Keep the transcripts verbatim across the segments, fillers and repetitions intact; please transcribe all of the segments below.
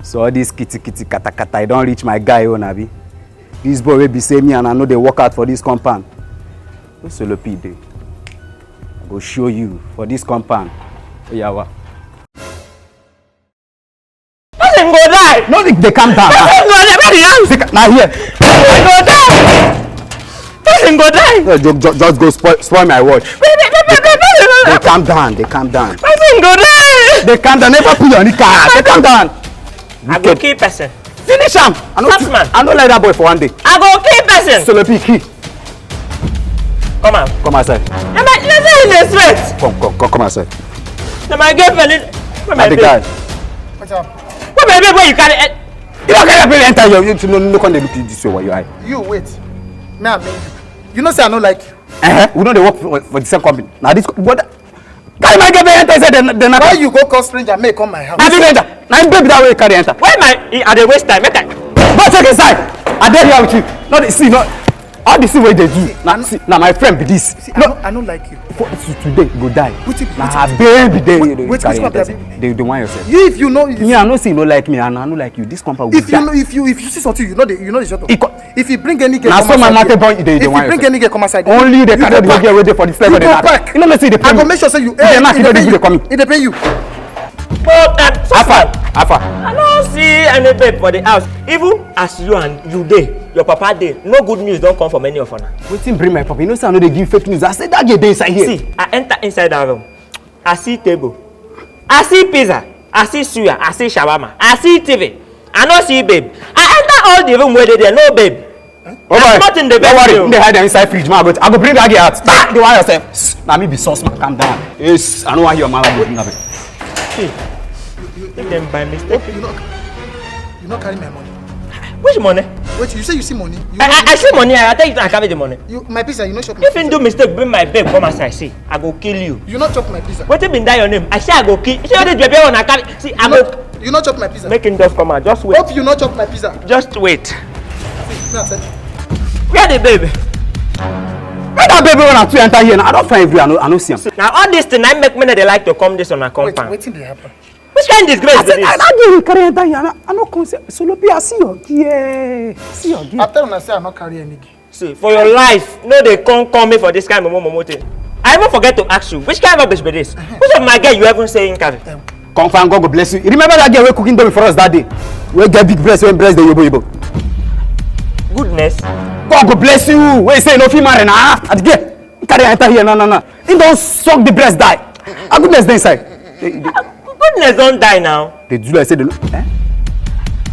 So all this kitty kitty kata kata, e don reach my guy own, abi? This boy wey be say me and I no dey work out for this compound. Where Solo P dey? I go show you for this compound. Oyawa. Person go die. No, they, they calm down. Person go die. Where the house? They ca- Now here. Person go die. Person go die. No, ju- ju- just go spoil, spoil my watch. Wait, wait, wait, wait, wait, wait, wait. They calm down. They calm down. Person go die. They calm down. Never put your knicker. They calm down. I go Wicked. Kill person. Finish am. I no, Taxman. I no like that boy for one day. I go kill person. Solo P, kill. Come out. Come outside. Na my, you say you dey sweat. Come, come, come, come outside. Na my girlfriend. Where my Na the babe? Guy. What's up? Where my babe? Where you carry? Eh? You don't carry baby enter your, you no, no come dey look this way. Why you hide? You wait. Me and me. You know say I no like you. Uh-huh. We don't dey work for, for the same company. Now this, what? Carry my girl enter inside the, the Why you go call stranger? Make come my house. Which stranger? Na him baby that way carry enter. Where my? I dey waste time. Make I go check inside. I dey here with you. No, dey see, no. All the thing wey dey do. See, Na, I no see, na my friend be this. See, I No, no, I no like you. For, to, today you go die. Wetin be, Na wetin her be? Baby dey Wait, you dey wait, carry which enter one be? Inside. Dey, dey whine yourself. You, if you know, if Me, I know say you no like me, and I no like you. This compound will You, if you die. Know, if you, if you see something, you know, they, you know the shot of. It co- If you bring any girl, Na come so outside my here. Mate born, you dey, you dey If you whine bring yourself. Any girl, come outside. Only you dey You carry go the pack. Girl wey dey for this You level go dey pack. Pack. You know, say they pay You me. Dey knock, It you dey, you dey come. It dey pay you. But um, so Alpha, far, Alpha. I no see any babe for the house. Even as you and you dey, your papa dey. No good news don come from any of una. Wetin bring my papa? You know say I no dey give fake news. I say that girl dey inside here. See, I enter inside that room. I see table. I see pizza. I see suya. I see shawarma. I see T V. I no see babe. I enter all the room wey dey there, no babe. Oh boy, nothing dey don't worry. Dey hide inside fridge. Man, I go, I go bring that girl out. Stop. Dey worry yourself. Now me be sauce man. Calm down. Yes, I know why your mama go do nothing. See, if dem by mistake. You no, you no carry my money. Which money? Wait, you say you see money? You I, I, I see money. I tell you, I carry the money. You, my pizza, you no chop my If you pizza. Do mistake, bring my babe come outside. See, I go kill you. You no chop my pizza. Wetin be that your name? I say I go kill. You say this baby one I carry. See, I You go. No, you no chop my pizza. Make him just come out. Just wait. Hope you no chop my pizza. Just wait. See, me I tell you. Where the baby? Where that baby when I two enter here? Now, I don't find every. I no, I no see him. Now all this thing I make me dey like to come this on a Wait, compound. Wetin dey happen? Which kind disgrace I be said, this? I, I didn't carry enter here. I, I no come say, Solo P, I see your gear. See your gear. I tell una say I no carry any gear. See, for your life, no dey come call me for this kind of momo momo thing. I even forget to ask you, which kind of rubbish be this? Which of my girl you even say in carry? Confirm, God go bless you. You remember that girl wey cooking doing for us that day? We get big breast, when breast dey yobo yobo. Goodness. God go bless you. When you say no fit marry na. At the girl, carry enter here, no, no, no. He don suck the breast die. A goodness dey inside. They, they, Goodness don die now. They do like say they no. Eh?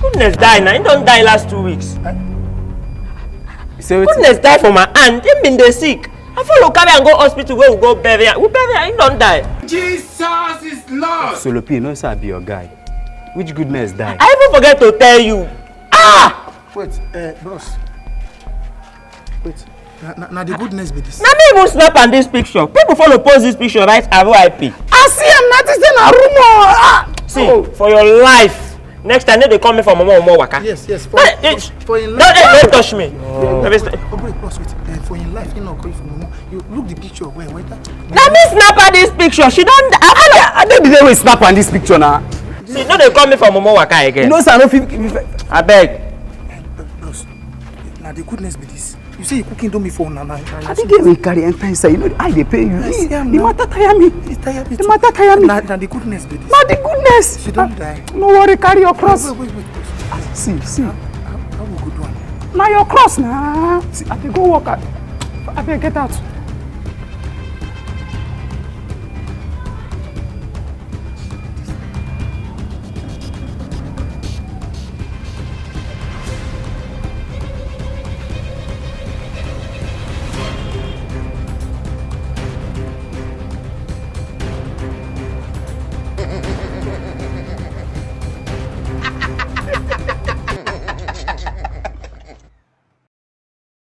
Goodness die now. He don die last two weeks. Eh? You say wetin? Goodness die for my hand. He been dey sick. I follow carry am go hospital where we go bury am. We bury am. He don die. Jesus is Lord. Solo P, you know say I be your guy. Which goodness die? I even forget to tell you. Ah! Wait, uh, bros. Wait. Na, na, na the goodness be this. Na me even snap am this picture. People follow post this picture, right? R I P. I see am, nothing say na rumor. Ah! See, oh. For your life, next time, no dey call me for momo momo waka. Yes, yes. For, Hey, for, for in no, life. Hey, don't touch me. Oh. Let me st- Oh, bro, bros, wait. Uh, for in life, you know, call you for momo. You look the picture well, wait. Na me snap her this picture. She don. I, I, I dey the day wey snap am this picture na. See, no dey call me for momo waka again. You know say I no fit. Abeg. Bros, na the goodness be this. You say you cooking do me for una na. I think they will carry enter inside. You know, I dey pay you. Yes, yeah, The na. Matter tire me. It tire me The too. Matter tire me. Na, na the goodness be this. Na the goodness. She don die. No worry, carry your cross. Wait, wait, wait, wait. See, see. How, how, how we go do am? Na your cross na. See, I dey go work. I, I dey get out.